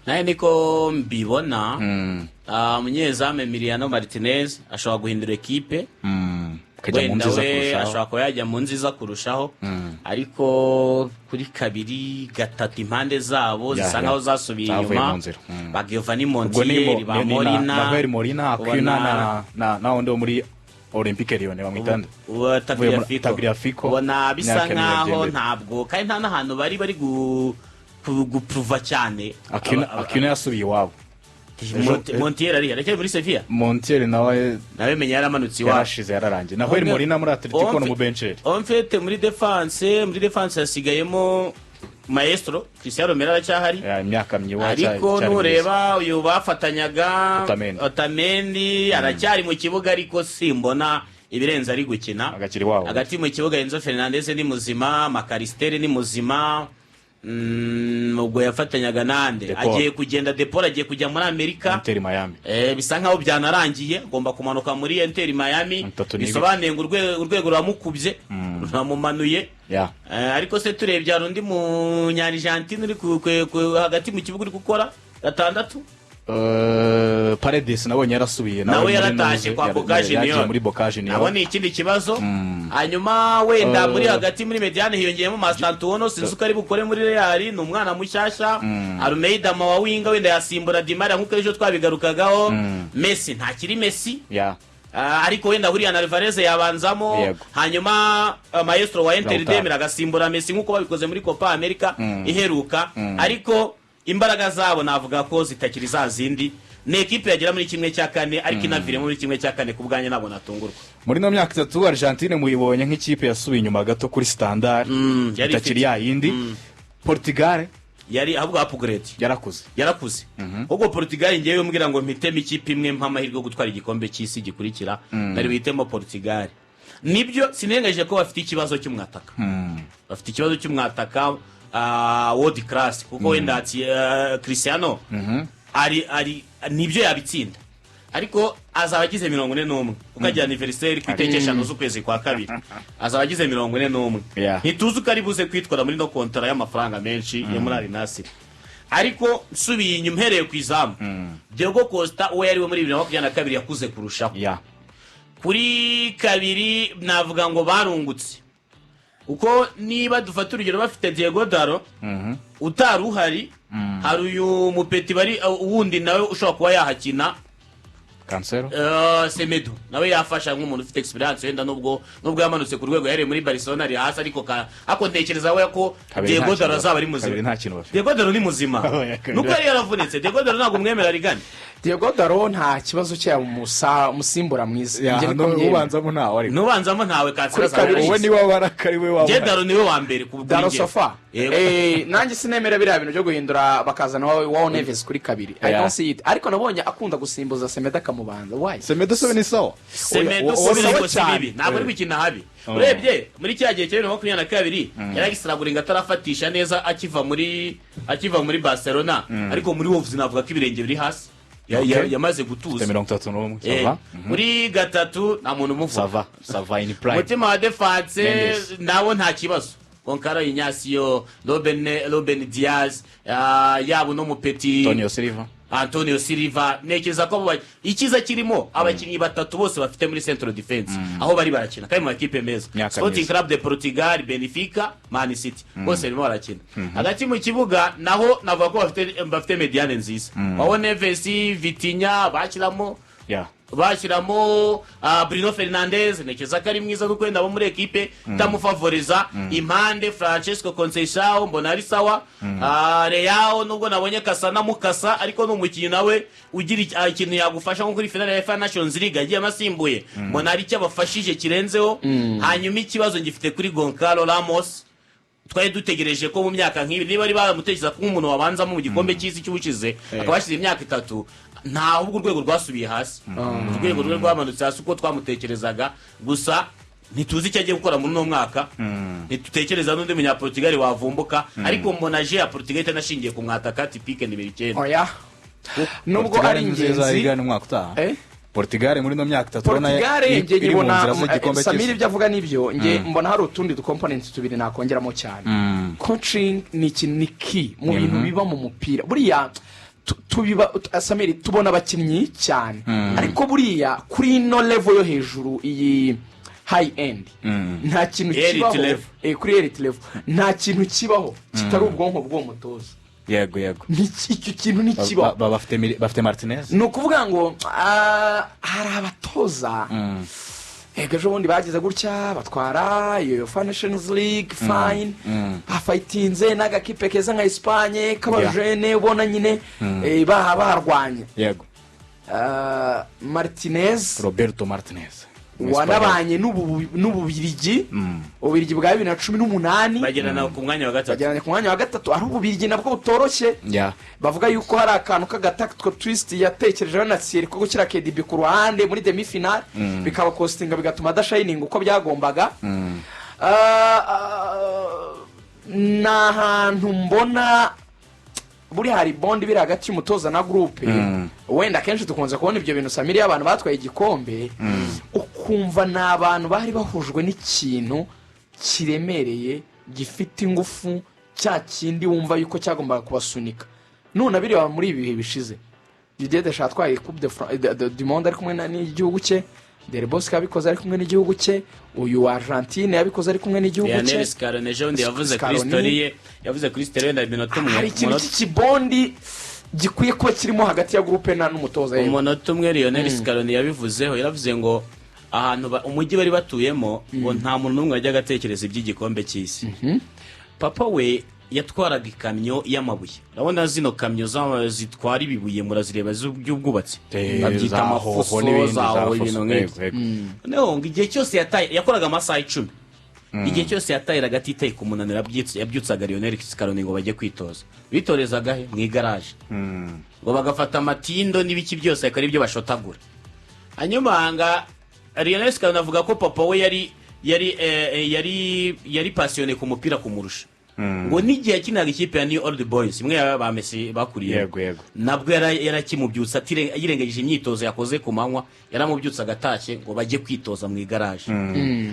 Nawe niko mbibona. Umunyezamu Emiliano Martinez ashobora guhindura ekipe. Akajya mu Wenda nziza we kurushaho. ashobora kuba yajya mu nziza kurushaho, ariko kuri kabiri, gatatu, impande zabo zisa nkaho zasubiye Zavuye inyuma. mu nzira. Ba Giovanni Ubwo ni Montiel, ba ni Molina. Nahuel Molina, Acuna Ubona- na wundi wo muri Olympique Lyon bamwita nde? Uwa Tagliafico. Tagliafico. Ubona bisa Imyaka nkaho miremire. ntabwo kandi nta n'ahantu bari gupuruva cyane. Acuna. Acuna yasubiye iwabo. Montiel ari aracyari muri Sevilla. Montiel nawe Nawe menya yaramanutse iwabo. Yarashize, yararangiye. Nahuel Molina muri Atletico ni umubenceri. En fait, muri défense hasigayemo maestro Cristiano Romero, aracyahari. Ya, imyaka myiwa. Ariko nureba uyu bafatanyaga, Otamendi. Otamendi aracyari mu kibuga, ariko simbona ibirenze ari gukina. Agakira iwabo. Hagati mu kibuga Enzo Fernandez ni muzima, Mac Allister ni muzima. Ubwo yafatanyaga nande? De Paul. Agiye kugenda, De Paul agiye kujya muri Amerika. Inter Miami. Bisa nkaho byanarangiye, agomba kumanuka muri Inter Miami. 32. Bisobanuye ngo urwego ruramukubye, ruramumanuye. Ariko se turebye, hari undi munyarigentine uri hagati mu kibuga uri gukora gatandatu? Paredes nabonye yarasubiye. Nawe muri yaratashye Nuze, kwa Boca yagiye Junior. muri Boca Junior. Nabo ni ikindi kibazo. Hanyuma wenda muri hagati muri médiane hiyongeyemo Mastantuono, sinzi uko ari bukore muri Real, ni umwana mushyashya. Almeida wa winger wenda yasimbura Di Maria nk'uko ejo twabigarukagaho. Messi ntakiri Messi. Ariko wenda Julian Alvarez yabanzamo. Hanyuma maestro wa Inter Lautaro. Demir agasimbura Messi nk'uko babikoze muri Copa America iheruka. Ariko imbaraga zabo navuga ko zitakiri za zindi. Ni ekipe yagera muri 1/4, ariko inaviremo muri 1/4, ku bwanjye ntabwo natungurwa. Muri ino myaka 3 Argentine muyibonye nk'ikipe yasubiye inyuma gato kuri standard, Yari itakiri ifite. ya yindi. Portugal Yari ahubwo upgrade. Yarakuze. Yarakuze. Ahubwo Portugal, ngewe mbwira ngo mpitemo ikipe imwe mpa amahirwe yo gutwara igikombe cy'isi gikurikira, nari buhitemo Portugal. Nibyo, sinengeje ko bafite ikibazo cy'umwataka, bafite ikibazo cy'umwataka world class, kuko wenda ati, Cristiano ari nibyo yabitsinda, ariko azaba agize 41, kuko agira anniversaire ku itariki 5 z'ukwezi kwa kabiri, azaba agize 41. Ntituzi uko ari buze kwitwara muri no kontara y'amafaranga menshi yo muri Al Nassr. Ariko nsubiye inyuma, uhereye ku izamu, Diego Costa uwo yari we muri 2022 yakuze kurushaho. Kuri kabiri navuga ngo barungutse, kuko niba dufata urugero bafite Diego Dalot utari uhari, hari uyu mupeti bari wundi nawe ushobora kuba yahakina. Cancelo. Semedo nawe yafasha nk'umuntu ufite experience, wenda nubwo yamanutse ku rwego yahereye muri Barcelona ari hasi, ariko ariko ntekereza we ko Kabiri Diego nta Dalot kintu azaba ari kabiri muzima. Nta kintu bafite. Diego Dalot ni muzima. Oya, kabiri. Nuko yari yaravunitse. Diego Dalot ntabwo umwemera rigani? Diego Dalot nta kibazo cye, yaba umusimbura mwiza. Njye niko mbyemera. Ubanzamo ntawe ariko. Nubanzamo ntawe, Cancelo Kuri azaba kabiri. Wowe yarashize. niba warakari we waba Njye Dalot niwe wa mbere kuri Dalot njye. So far. Yego. Nanjye sinemera biriya bintu byo guhindura bakazana João Neves kuri kabiri. I don't see it. Ariko nabonye akunda gusimbuza Semedo akamubanza. Why? Semedo se ni sawa? Semedo Oya, si bibi, sawa ariko si cyane. bibi, ntabwo ari gukina habi. Urebye muri cya gihe cya 2022 yaragisiraguringa atarafatisha neza akiva muri Barcelona, ariko muri Wolves navuga ko ibirenge biri hasi. Yamaze gutuza. Afite 31. Eh, Ça va. Muri gatatu nta muntu umuvuga. Ça va, ça va, in prime. Umutima wa défense Mendes. nawo nta kibazo: Goncalo Ignacio, Ruben Dias, yaba uno mupeti Antonio Silva. Antonio Silva. Ntekereza ko abo icyiza kirimo abakinnyi batatu bose bafite muri central defense aho bari barakina kandi mu makipe meza. Myaka Sporting myiza. Club de Portugal, Benfica, Man City, bose barimo barakina. Hagati mu kibuga naho navuga ko bafite médiane nziza, waho Neves, Vitinha bashyiramo bashyiramo Bruno Fernandes, ntekereza ko ari mwiza kuko wenda abo muri ekipe itamufavoriza. Impande Francesco Conceição mbona ari sawa. Leao, nubwo nabonye kasa na mukasa, ariko ni umukinnyi nawe ugira ikintu yagufasha, nko kuri finale ya UEFA Nations League yagiye asimbuye, mbona hari icyo abafashije kirenzeho. Hanyuma ikibazo ngifite kuri Goncalo Ramos. Twari dutegereje ko mu myaka nk'ibi, niba bari baramutekereza ko nk'umuntu wabanzamo mu gikombe cy'isi cy'ubushize, akaba hashize imyaka 3, nta ahubwo urwego rwasubiye hasi, urwego rwe rwamanutse hasi uko twamutekerezaga. Gusa ntituzi icyo agiye gukora muri uno mwaka, ntitutekereza n'undi munyaportugali wavumbuka, ariko mbona jeu ya Portugal itanashingiye ku mwataka typique nimero 9. Oya, nubwo Portugal ari ni nziza ingenzi. igana umwaka utaha. Eh? Portugal muri ino myaka 3 ubona Portugal njye iri mu nyibona nzira z'igikombe Samir cy'isi. ibyo avuga nibyo. Njye mbona hari utundi ducomponent tubiri nakongeramo cyane. Coaching ni ikintu, ni key mu bintu biba mu mupira buriya. Tubiba Samiri, tubona abakinnyi cyane, ariko buriya kuri ino level yo hejuru, iyi high end, nta kintu Elite kibaho. level. Kuri elite level nta kintu kibaho kitari ubwonko bw'uwo mutoza. yego yego Icyo kintu ntikibaho. Bafite Martinez. Ni ukuvuga ngo hari abatoza, ego, ejo bundi bagize gutya batwara iyo UEFA Nations League, fine, bafayitinze n'agakipe keza nka Esipanye k'abajene, ubona nyine barwanye. Martinez, Roberto Martinez. wanabanye n'Ububirigi, Ububirigi bwa 2018. Bagerana ku mwanya wa gatatu. Bageranye ku mwanya wa gatatu, ari Ububirigi nabwo butoroshye. Bavuga yuko hari akantu k'agatactical twist yatekerejeho na Thierry ko gushyira KDB ku ruhande muri demi finale, bikaba costinga, bigatuma adashayininga uko byagombaga. Ni ahantu mbona buri hari bond biri hagati y'umutoza na groupe. Wenda akenshi dukunze kubona ibyo bintu, Samiri, abantu batwaye igikombe, ukumva ni abantu bari bahujwe n'ikintu kiremereye, gifite ingufu, cya kindi wumva yuko cyagombaga kubasunika. None abireba muri ibi bihe bishize, Didier Deschamps atwaye Coupe du Monde ari kumwe n'igihugu cye, Del Bosque yabikoze ari kumwe n'igihugu cye, uyu wa Argentine yabikoze ari kumwe n'igihugu cye. Lionel Scaloni ejo bundi yavuze kuri Scaloni. story ye, yavuze kuri story wenda iminota umwe. Hari ikintu cy'ikibond gikwiye kuba kirimo hagati ya groupe na n'umutoza yewe. Umunota umwe, Lionel Scaloni yabivuzeho, yaravuze ngo ahantu umujyi bari batuyemo, ngo nta muntu n'umwe wajyaga atekereza iby'igikombe cy'isi. Papa we yatwaraga ikamyo y'amabuye. Urabona zino kamyo zitwara ibibuye, murazireba, by'ubwubatsi, babyita Za hoho amafuso, n'ibindi, za za hoho, fuso. ibintu nk'ibyo. Yego, yego. Noneho ngo igihe cyose yataye, yakoraga amasaha 10, igihe cyose yatahiraga atitaye ku munaniro, yabyutsaga Lionel Scaloni ngo bajye kwitoza. Bitorezaga he? Mu igaraje, ngo bagafata amatindo n'ibiki byose, akaba ari byo bashotagura. Hanyuma nga Lionel Scaloni avuga ko papa we yari passionné ku mupira kumurusha, ngo n'igihe yakinaga ikipe ya New Old Boys, imwe ya ba Messi bakuriye, Yego, yego. nabwo yarakimubyutsa, yirengagije imyitozo yakoze ku manywa, yaramubyutsaga agatashye ngo bajye kwitoza mu igaraje,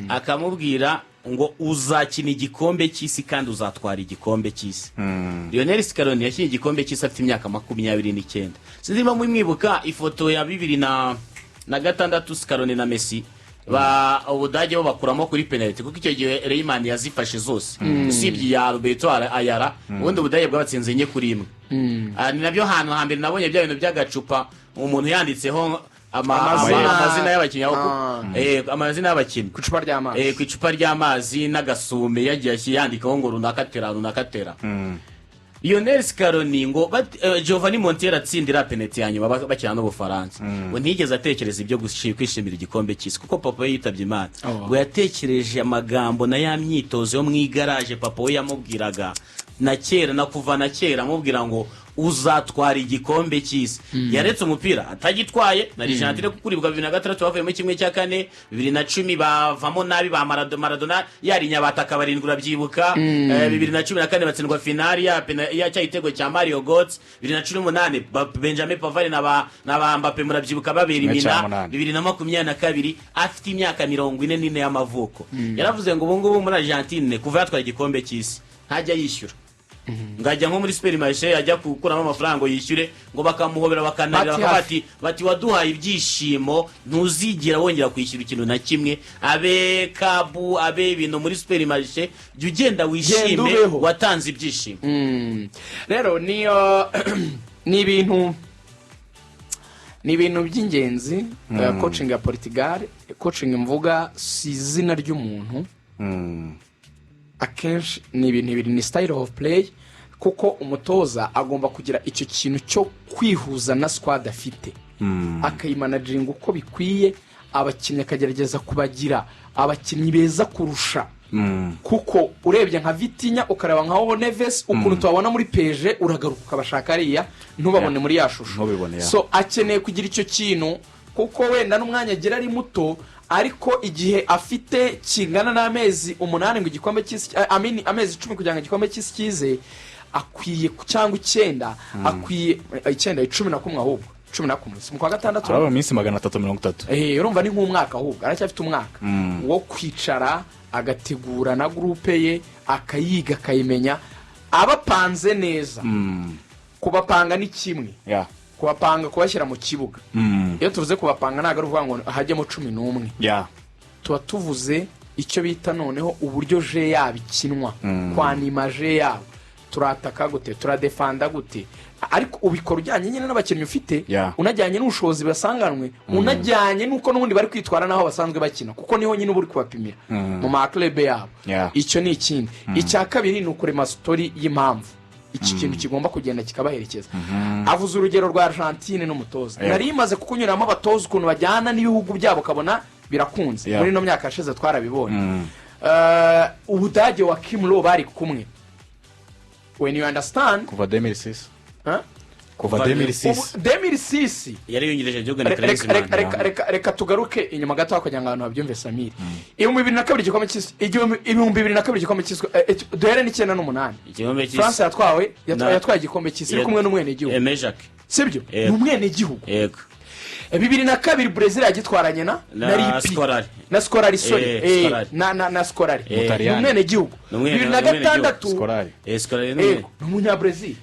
akamubwira ngo uzakina igikombe cy'isi kandi uzatwara igikombe cy'isi. Lionel Scaloni yakinnye igikombe cy'isi afite imyaka 29. Sinzi niba mwibuka ifoto ya 2006, Scaloni na Messi, ba Ubudage bo bakuramo kuri penalty, kuko icyo gihe Lehmann yazifashe zose usibye iya Alberto Ayala. Ubundi Ubudage bwabatsinze 4-1. Ni nabyo hantu hambere nabonye bya bintu by'agacupa umuntu yanditseho Amazina. amazina y'abakinnyi, amazina y'abakinnyi ku icupa ry'amazi. Ku icupa ry'amazi n'agasume, yagiye yandikaho ngo runaka tera, runaka tera. Lionel Scaloni ngo Giovanni Montiel atsindira penalty ya nyuma bakina n'Ubufaransa, ngo ntiyigeze atekereza ibyo kwishimira igikombe cy'isi, kuko papa we yitabye Imana. Ngo yatekereje amagambo na ya myitozo yo mu igaraje papa we yamubwiraga na kera, na kuva na kera, amubwira ngo uzatwara igikombe cy'isi. Yaretse umupira atagitwaye na Argentine, kuko uribwa 2006 bavuyemo 1/4, 2010 bavamo nabi ba Maradona yari nyabataka barindwi, urabyibuka. 2014 batsindwa finali ya cya gitego cya Mario Götze. 2018 Benjamin Pavard na ba Mbappe, murabyibuka, babera Kimwe cya imina. munani. 2022 afite imyaka 44 y'amavuko, yaravuze ngo ubu ngubu muri Argentine, kuva yatwara igikombe cy'isi, ntajya yishyura, ngo ajya nko muri supermarché, ajya gukuramo amafaranga ngo yishyure, ngo bakamuhobera, bakanarira, Bati bakavuga hafi. bati waduhaye ibyishimo, ntuzigera wongera kwishyura ikintu na kimwe, abe kabu, abe ibintu muri supermarché, jya ugenda wishime, Genda ubeho. watanze ibyishimo. Rero niyo ni ibintu by'ingenzi. Coaching ya Portugal, coaching mvuga si izina ry'umuntu, akenshi ni ibintu bibiri: ni style of play, kuko umutoza agomba kugira icyo kintu cyo kwihuza na squad afite, akayimanaginga uko bikwiye, abakinnyi akagerageza kubagira abakinnyi beza kurusha, kuko urebye nka Vitinha, ukareba nka Neves, ukuntu tubabona muri PSG, uragaruka ukabashaka hariya ntubabone muri ya shusho. Ntubibone, ya. So akeneye kugira icyo kintu, kuko wenda n'umwanya agira ari muto, ariko igihe afite kingana n'amezi 8 ngo igikombe cy'isi, I mean, amezi 10 kugira ngo igikombe cy'isi kize, akwiye cyangwa 9, akwiye 9, 11, ahubwo 11, si mu kwa gatandatu? Araba iminsi 330. Urumva ni nk'umwaka, ahubwo aracyafite umwaka wo kwicara agategura na groupe ye, akayiga, akayimenya, abapanze neza. Kubapanga ni kimwe, kubapanga, kubashyira mu kibuga. Iyo tuvuze kubapanga, ntabwo ari ukuvuga ngo hajyemo 11. Tuba tuvuze icyo bita noneho uburyo jeu yabo ikinwa, kwanima jeu yabo, turataka gute, turadefanda gute, ariko ubikora ujyanye nyine n'abakinnyi ufite, unajyanye n'ubushobozi basanganwe, unajyanye n'uko n'ubundi bari kwitwara n'aho basanzwe bakina, kuko niho nyine uba uri kubapimira mu ma club yabo. Icyo ni ikindi. Icya kabiri ni ukurema story y'impamvu iki kintu kigomba kugenda kikabaherekeza. Avuze urugero rwa Argentine n'umutoza. Nari imaze kukunyuramo abatoza ukuntu bajyana n'ibihugu byabo, ukabona birakunze. Muri ino myaka yashize twarabibonye. Ubudage wa Joachim Löw bari kumwe, when you understand. Kuva 2006. Huh? Kuva 2006. 2006. Yari yungirije Jurgen Klinsmann. Reka tugaruke inyuma gato kugira ngo abantu babyumve. Samiri, 2002 igikombe cy'isi, 2002 igikombe cy'isi, duhere n'98. Igikombe cy'isi. France yatwawe yatwaye igikombe cy'isi iri kumwe n'umwenegihugu. Aimé Jacquet. Sibyo? Yego. Ni umwenegihugu. Yego. 2002 Brazil yagitwaranye na Na Lippi. Scolari. Na Scolari, sorry. Scolari. Na Scolari. Mutaliyani. Ni umwenegihugu. Ni Bibiri na umwenegihugu. gatandatu. Scolari. Scolari ni Yego, ni umunyabrezil.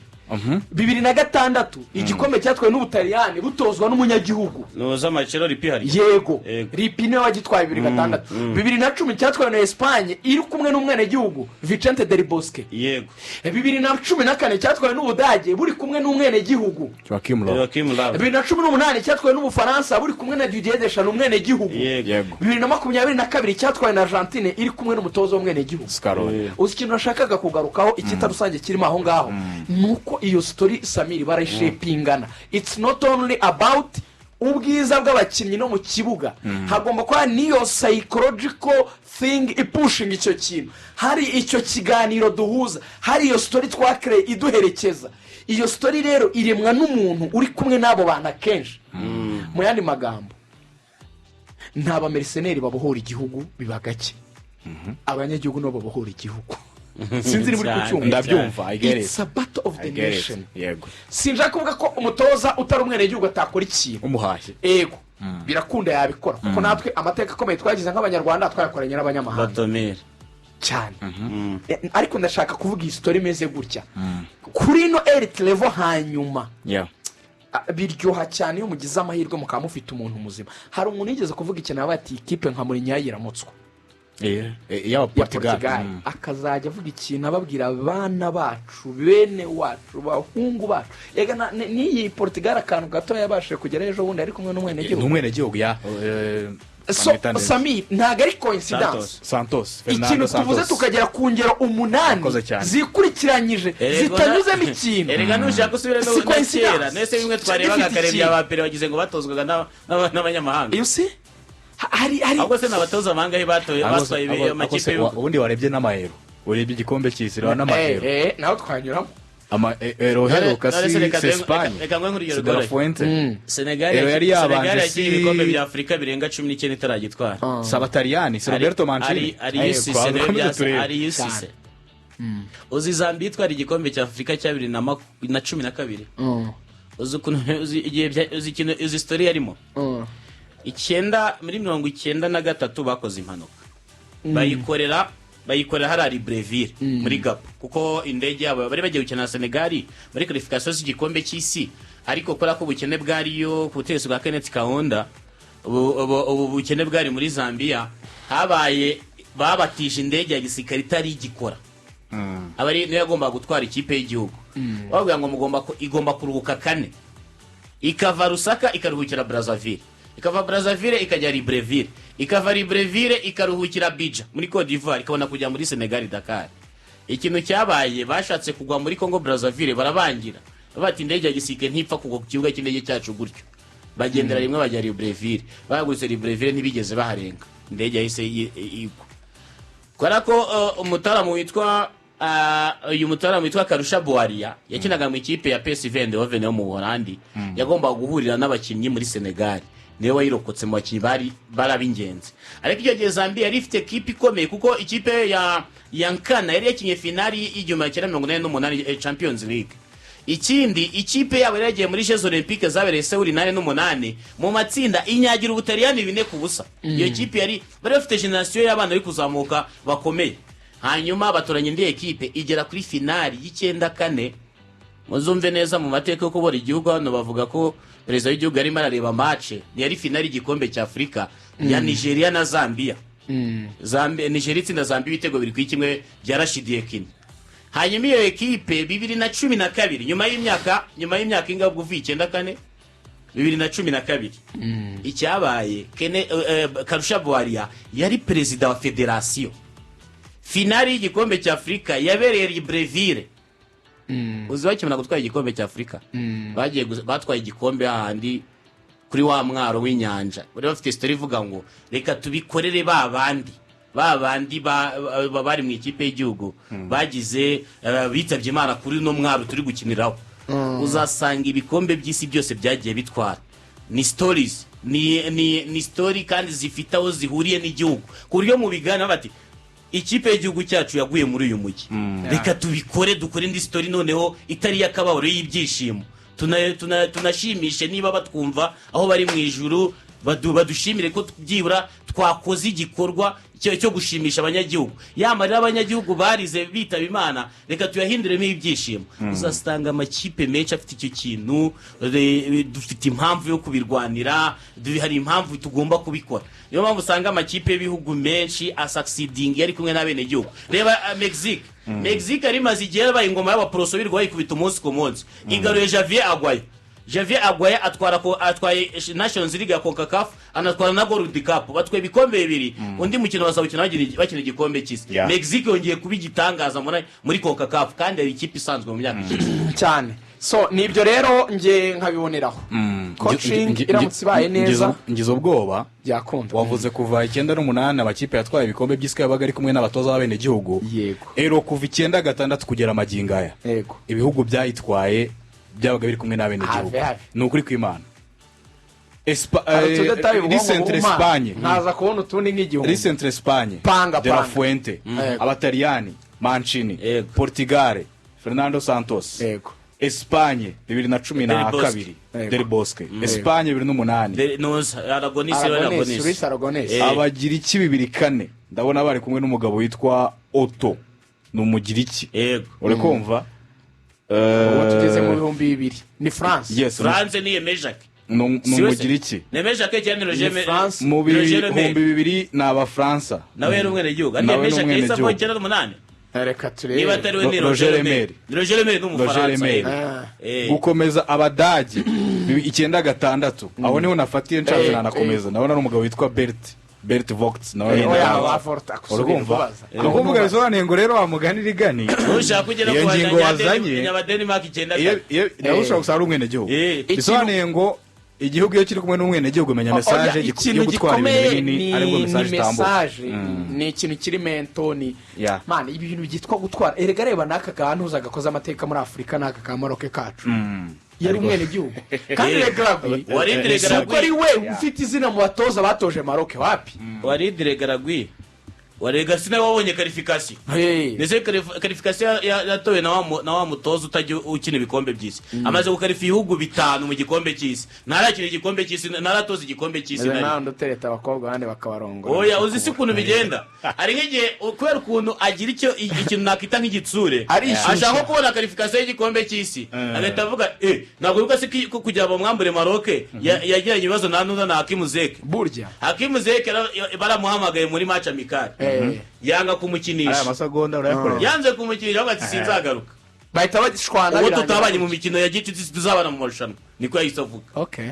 2006 igikombe cyatwawe n'Ubutaliyani butozwa n'umunyagihugu. Nuza Marcello Lippi hari. Yego. Yego. Lippi niwe wagitwaye 2006. 2010 cyatwawe na Esipanye iri kumwe n'umwenegihugu Vicente del Bosque. 2014 cyatwawe n'Ubudage buri kumwe n'umwenegihugu. Joachim Löw. Joachim Löw. 2018 cyatwawe n'Ubufaransa buri kumwe na Didier Deschamps, umwenegihugu. 2022 cyatwawe na Argentine iri kumwe n'umutoza w'umwenegihugu. Scaloni. Uzi ikintu nashakaga kugarukaho, icyita rusange kirimo aho ngaho, ni uko iyo story, Samiri, barayishepingana. It's not only about ubwiza bw'abakinnyi no mu kibuga, hagomba kuba n'iyo psychological thing ipushinga icyo kintu, hari icyo kiganiro duhuza, hari iyo story twakereye iduherekeza. Iyo story rero iremwa n'umuntu uri kumwe n'abo bantu akenshi. Mu yandi magambo, nta ba mercenaires babohora igihugu, biba gake. Abanyagihugu nibo babohora igihugu. Sinzi niba uri Cyane. kucyumva. Ndabyumva, I get it. It's a battle of the I get it. nation. Sinshaka kuvuga ko umutoza utari umwenegihugu atakora ikintu. Umuhashye. Ego, birakunda, yabikora, kuko natwe amateka akomeye twagize nk'Abanyarwanda twayakoranye n'abanyamahanga. Batomere. Cyane. Ariko ndashaka kuvuga iyi story imeze gutya kuri ino elite level. Hanyuma biryoha cyane iyo mugize amahirwe mukaba mufite umuntu muzima. Hari umuntu yigeze kuvuga ikintu, aba ati ikipe nka Mourinho yiramutswa Yaba ya Portugal. Portugal, akazajya avuga ikintu ababwira abana bacu, bene wacu, bahungu bacu. Ega n'iyi Portugal akantu gato yabashije kugera ejo bundi ari kumwe Ni n'umwenegihugu. umwenegihugu ya So bamwita nde? Sami, ntabwo ari coincidence. Santos. Santos, Fernando Ikintu tuvuze, Santos. tukagera ku ngero umunani Urakoze cyane. zikurikiranyije zitanyuzemo ikintu. Erega nushaka usubire no Si na kera. coincidence. Nese bimwe twarebaga Gifite kare ikintu. bya ba Pele, wagize ngo batozwaga n'abanyamahanga? You see? Hari Ahubwo se n'abatoza bangahe batoye Ahubwo se- batwaye ahubwo se amakipe y'ibihugu? ubundi warebye n'amayero, urebye igikombe cy'isi, reba n'amayero. Naho twanyuramo. Ero uheruka None se si reka si Espagne, reka nguhe nk'urugero si De la rworoshye. Fuente. Senegal Ero yari yabanje Senegal yakinnye ibikombe bya Afurika birenga 19 itaragitwara. Si Abataliyani, si Roberto Mancini. Ari Cisse Twaza nayo dukomeze byasa turebe. ari Cisse. Uzi Zambia itwara igikombe cya Afurika cya 2012? Uzi ukuntu, uzi igihe uzi ikintu, uzi story yarimo? Icyenda muri 93 bakoze impanuka, bayikorera hariya Libreville muri Gabon, kuko indege yabo bari bagiye gukina na Senegal muri qualification z'igikombe cy'isi, ariko kubera ko ubukene bwariyo ku butegetsi bwa Kenneth Kaunda, ubu bukene bwari muri Zambia, habaye babatije indege ya gisirikare itari igikora, aba ari niyo yagombaga gutwara ikipe y'igihugu, bavuga ngo mugomba igomba kuruhuka kane, ikava Lusaka ikaruhukira Brazzaville, ikava Brazzaville ikajya Libreville, ikava Libreville ikaruhukira Abidjan muri Cote d'Ivoire, ikabona kujya muri Senegal, Dakar. Ikintu cyabaye, bashatse kugwa muri Congo Brazzaville, barabangira bati indege ya gisirikare ntipfa kugwa ku kibuga cy'indege cyacu gutyo. Bagendera rimwe bajya Libreville. Bahagurutse Libreville ntibigeze baharenga, indege yahise igwa, kubera ko umutaramu witwa uyu mutaramu witwa Kalusha Bwalya yakinaga mu ikipe ya PSV Eindhoven yo mu Buholandi, yagombaga guhurira n'abakinnyi muri Senegal, niwe wayirokotse mu bakinnyi bari ab'ingenzi. Ariko icyo gihe Zambia yari ifite ekipe ikomeye, kuko ikipe ya Nkana yari yakinnye finali y'1988 Champions League. Ikindi, ikipe yabo yari yagiye muri Jeux Olympiques zabereye Seoul 88, mu matsinda inyagira Ubutaliyani 4-0. Iyo kipe yari bari bafite génération y'abana bari kuzamuka bakomeye. Hanyuma batoranya indi ekipe igera kuri finali y'94. Muzumve neza mu mateka yo kubora igihugu, hano bavuga ko perezida w'igihugu yarimo arareba match, yari finale y'igikombe cya Afurika ya Nigeria na Zambia. Nigeria itsinda Zambia ibitego 2-1 bya Rashidi Yekini. Hanyuma iyo ekipe 2012, nyuma y'imyaka ingahe ubwo uvuye 94, 2012, icyabaye, Karusha Bwalya yari perezida wa federasiyo. Finale y'igikombe cya Afurika yabereye Libreville. Uzi bakimara gutwara igikombe cya Afurika, bagiye batwaye igikombe hahandi kuri wa mwaro w'inyanja, bari bafite story ivuga ngo reka tubikorere ba bandi, ba bandi bari mu ikipe y'igihugu bagize bitabye Imana kuri uno mwaro turi gukiniraho. Uzasanga ibikombe by'isi byose byagiye bitwara ni stories, ni story kandi zifite aho zihuriye n'igihugu, ku buryo mu biganiro bati ikipe y'igihugu cyacu yaguye muri uyu mujyi, reka tubikore, dukore indi story noneho itari iy'akababaro, y'ibyishimo. Tunashimishe niba batwumva aho bari mu ijuru, badushimire ko byibura twakoze igikorwa cyo gushimisha abanyagihugu. Ya marira abanyagihugu barize bitaba Imana, reka tuyahinduremo ibyishimo. Uzasanga amakipe menshi afite icyo kintu, dufite impamvu yo kubirwanira, hari impamvu tugomba kubikora. Niyo mpamvu usanga amakipe y'ibihugu menshi asucceedinga yari kumwe n'abenegihugu. Reba Mexique. Mexique yari imaze igihe yabaye ingoma y'abaporoso, birirwa bayikubita umunsi ku munsi. Igaruye Javier Aguirre. Javier Aguirre atwara ko atwaye Nations League ya CONCACAF, anatwara na Gold Cup, batwaye ibikombe bibiri. Undi mukino bazawukina bakina igikombe cy'isi. Mexique yongeye kuba igitangaza muri CONCACAF, kandi hari ikipe isanzwe mu myaka ishize. Cyane. So nibyo rero, nge nkabiboneraho coaching iramutse ibaye neza Ngize ubwoba. byakunda. Wavuze kuva 98 amakipe yatwaye ibikombe by'isi yabaga ari kumwe n'abatoza b'abenegihugu. Yego. Ero kuva 96 kugera magingo aya, ibihugu byayitwaye byabaga biri kumwe n'abenegihugu. Have, have. Ni ukuri kw'Imana. Hari utudetayi ubwonko Risentre bumpa, Espagne, nkaza kubona utundi nk'igihumbi. Risentre Espagne, Panga, De la panga. Fuente. Yego. Abataliyani, Mancini. Yego. Portugal, Fernando Santos. Espagne bibiri na cumi Del na Bosque. kabiri, Yego. Del Bosque. Espagne 2008, Noza Aragonés. Aragonés, Aragonés. Luis Aragonés. Abagiriki 2004, ndabona bari kumwe n'umugabo witwa Otto, ni Umugiriki. Uri kumva? Ubu tugeze mu 2000, ni France. Yes. France ni Aimé Jacquet. Ni Si we se? Umugiriki. Ni Aimé Jacquet cyangwa ni Roger Ni France. Mu Roger Lemaire. 2000 ni Abafaransa. Nawe yari umwenegihugu, ariko Nawe ni Aimé Jacquet yahise avuga umwenegihugu. 98. Reka turebe. Niba atari we, ni Roger Roger Lemaire. Lemaire. Ni Roger Lemaire, ni Roger Umufaransa. Lemaire. Yego. Ah. Gukomeza, Abadage 96, aho niho nafatiye nshatse nanakomeza. Ndabona ari umugabo witwa Bert Vogts, nawe ni Oya, Umufaransa. wa Forta, gusubira Urumva? kubaza. Ni ukuvuga bisobanuye ngo rero wa mugani rigani Ushaka kugera iyo ku ngingo wazanye, Abanyadenmark icyenda iyo kane. iyo nawe ushobora gusanga ari umwenegihugu. Bisobanuye ngo igihugu iyo kiri kumwe n'umwenegihugu, menya message Oya, ikintu yo gutwara ibintu gikomeye binini, ni aribwo message ni itambuka. message, ni ikintu kiri mental, ni man, ibi bintu byitwa gutwara. Erega reba n'aka kantu gakoze amateka muri Afurika, n'aka ka Maroc kacu, yari umwenegihugu kandi Regragui Walid si uko ari we ufite izina mu batoza batoje Maroc, wapi. Walid Regragui warega sinawe wabonye qualification. Hey. Ndetse qualification yatowe na wa mutoza utajya ukina ibikombe by'isi, amaze gukarifiya ibihugu bitanu mu gikombe cy'isi, ntarakina igikombe cy'isi, ntaratoza igikombe cy'isi Meze na rimwe. nawe utereta abakobwa abandi bakabarongora. Oya, uzi si ukuntu bigenda? Hari nk'igihe kubera ukuntu agira icyo ikintu nakita nk'igitsure, Arishyushya. ashaka nko kubona qualification y'igikombe cy'isi, agahita avuga ntabwo bivuga se ko kugira ngo bamwambure Maroc yagiranye ibibazo na Nuza na Hakim Ziyech. Burya. Hakim Ziyech baramuhamagaye muri match amical, yanga kumukinisha. Aya masegonda urayakoresha. Yanze kumukinisha, avuga ati sinzagaruka. Bahita bagishwana. Uwo Birangira tutabanye mu gutyo. mikino ya gicuti, tuzabana mu marushanwa, niko yahise avuga. Okay.